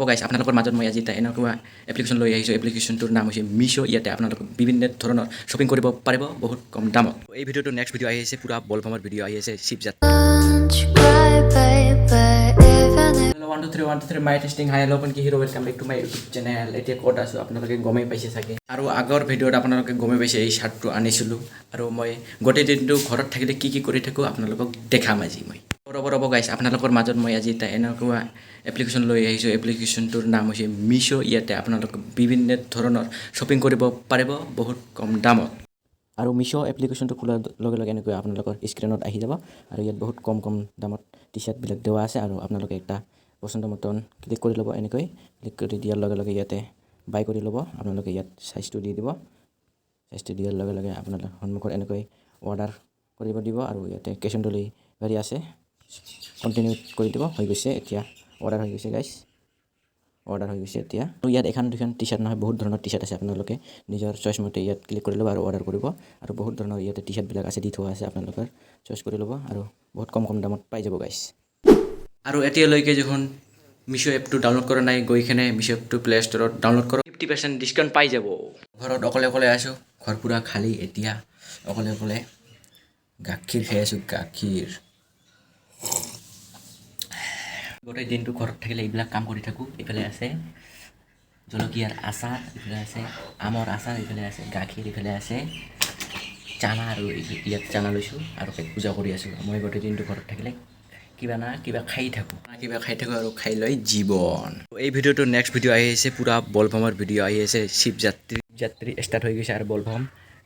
গাইছ, আপোনালোকৰ মাজত মই আজি এটা এনেকুৱা এপ্লিকেশ্যন লৈ আহিছোঁ। এপ্লিকেশ্যনটোৰ নাম হৈছে মিছ'। ইয়াতে আপোনালোকে বিভিন্ন ধৰণৰ শ্বপিং কৰিব পাৰিব বহুত কম দামত। এই ভিডিঅ'টো নেক্সট ভিডিঅ' আহি আছে, পূৰা বলবমৰ ভিডিঅ' আহি আছে, শিৱযাত্ৰী। Don't you cry, baby, even if Hello, one two three, one two three, mic testing. Hi, hello, কি hero, welcome back to my YouTube channel. এতিয়া ক'ত আছোঁ আপোনালোকে গমেই পাইছে চাগে আৰু আগৰ ভিডিঅ'ত আপোনালোকে গমেই পাইছে, এই শ্বাৰ্টটো আনিছিলোঁ। আৰু মই গোটেই দিনটো ঘৰত থাকিলে কি কি কৰি থাকোঁ, আপোনালোকক দেখাম আজি মই। ৰ'ব ৰ'ব গাইছ, আপোনালোকৰ মাজত মই আজি এটা এনেকুৱা এপ্লিকেশ্যন লৈ আহিছোঁ। এপ্লিকেশ্যনটোৰ নাম হৈছে মিছ'। ইয়াতে আপোনালোকে বিভিন্ন ধৰণৰ শ্বপিং কৰিব পাৰিব বহুত কম দামত। আৰু মিছ' এপ্লিকেশ্যনটো খোলাৰ লগে লগে এনেকৈ আপোনালোকৰ স্ক্ৰীণত আহি যাব আৰু ইয়াত বহুত কম কম দামত টি চাৰ্টবিলাক দিয়া আছে। আৰু আপোনালোকে এটা পচন্দ মতন ক্লিক কৰি ল'ব। এনেকৈ ক্লিক কৰি দিয়াৰ লগে লগে ইয়াতে বাই কৰি ল'ব। আপোনালোকে ইয়াত চাইজটো দি দিব। চাইজটো দিয়াৰ লগে লগে আপোনালোক সন্মুখত এনেকৈ অৰ্ডাৰ কৰিব দিব আৰু ইয়াতে কেছ অন ডেলিভাৰী আছে, কণ্টিনিউ কৰি দিব। হৈ গৈছে এতিয়া, অৰ্ডাৰ হৈ গৈছে গাইছ, অৰ্ডাৰ হৈ গৈছে এতিয়া। আৰু ইয়াত এখন দুখন টি চাৰ্ট নহয়, বহুত ধৰণৰ টি চাৰ্ট আছে। আপোনালোকে নিজৰ চইচ মতে ইয়াত ক্লিক কৰি ল'ব আৰু অৰ্ডাৰ কৰিব। আৰু বহুত ধৰণৰ ইয়াতে টি চাৰ্টবিলাক আছে, দি থোৱা আছে, আপোনালোকৰ চইচ কৰি ল'ব আৰু বহুত কম কম দামত পাই যাব গাইছ। আৰু এতিয়ালৈকে দেখোন মিছ' এপটো ডাউনলোড কৰা নাই, গৈ কিনে মিছ' এপটো প্লে ষ্ট'ৰত ডাউনলোড কৰক, 50% ডিছকাউণ্ট পাই যাব। ঘৰত অকলে অকলে আছোঁ, ঘৰ পূৰা খালী। এতিয়া অকলে অকলে গাখীৰ খাই আছোঁ, গাখীৰ। গোটেই দিনটো ঘৰত থাকিলে এইবিলাক কাম কৰি থাকোঁ। এইফালে আছে জলকীয়াৰ আচাৰ, ইফালে আছে আমৰ আচাৰ, ইফালে আছে গাখীৰ, ইফালে আছে চানা আৰু ইয়াত চানা লৈছোঁ আৰু পেট পূজা কৰি আছোঁ। মই গোটেই দিনটো ঘৰত থাকিলে কিবা না কিবা খাই থাকোঁ, কিবা খাই থাকোঁ আৰু খাই লৈ জীৱন। এই ভিডিঅ'টো নেক্সট ভিডিঅ' আহি আছে, পূৰা বলবমৰ ভিডিঅ' আহি আছে। শিৱযাত্ৰী যাত্ৰী ষ্টাৰ্ট হৈ গৈছে আৰু বলবম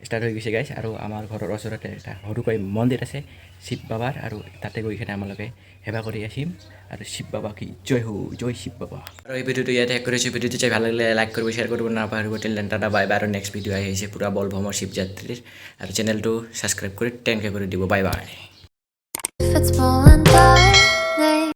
ষ্টাৰ্ট হৈ গৈছে গাইছ। আৰু আমাৰ ঘৰৰ ওচৰতে এটা সৰুকৈ মন্দিৰ আছে শিৱ বাবাৰ আৰু তাতে গৈ কিনে আমালোকে সেৱা কৰি আহিম। আৰু শিৱ বাবা কি জয় হো, জয় শিৱ বাবা। আৰু এই ভিডিঅ'টো ইয়াতে শেষ কৰিছোঁ। ভিডিঅ'টো চাই ভাল লাগিলে লাইক কৰিব, শ্বেয়াৰ কৰিব নাপাহৰিব। Till then, tata, bye bye. আৰু নেক্সট ভিডিঅ' আহি আছে পূৰা বলবমৰ শিৱযাত্ৰীৰ। আৰু চেনেলটো ছাবস্ক্ৰাইব কৰি 10K কৰি দিব। Bye bye. It's more